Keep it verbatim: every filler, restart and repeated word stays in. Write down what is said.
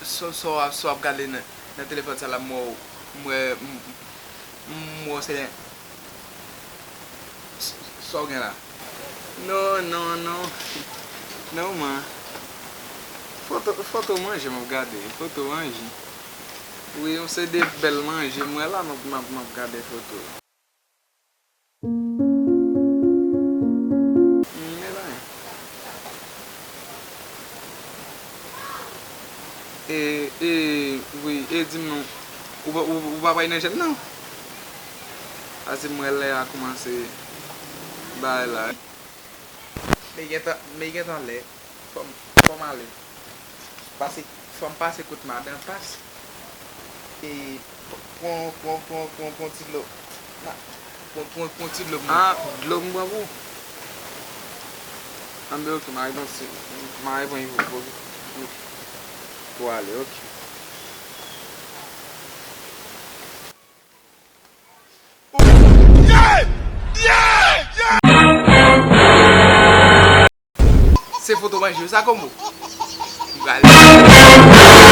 Sa w ap gade nan telefòn sa la, m wè w, m wè, m wè w se, sa w gen la? Non, non, non. Non, man. Foto, foto manje m ap gade. Foto manje. Wi, yon se de bèl manje m wè la, m ap, m ap, m ap gade foto. Men bagay. E, e, wi, e di m non, ou pa, ou, ou pa pral nan jèn nan? Pase m wè lè a kòmanse bay la. Men gentan, men gentan lè, fò m, fò m ale. Pase, fò m pase kot madan Pas. E, pran, pran, pran, pran, pran ti dlo. Pran, pran, pran ti dlo pou mwen. Ah, dlo m pran pou ou? Anben, oke, m a reponn si, m a reponn pou, pou, pou ale, oke. Se foto manje sa kòm ou. M pral.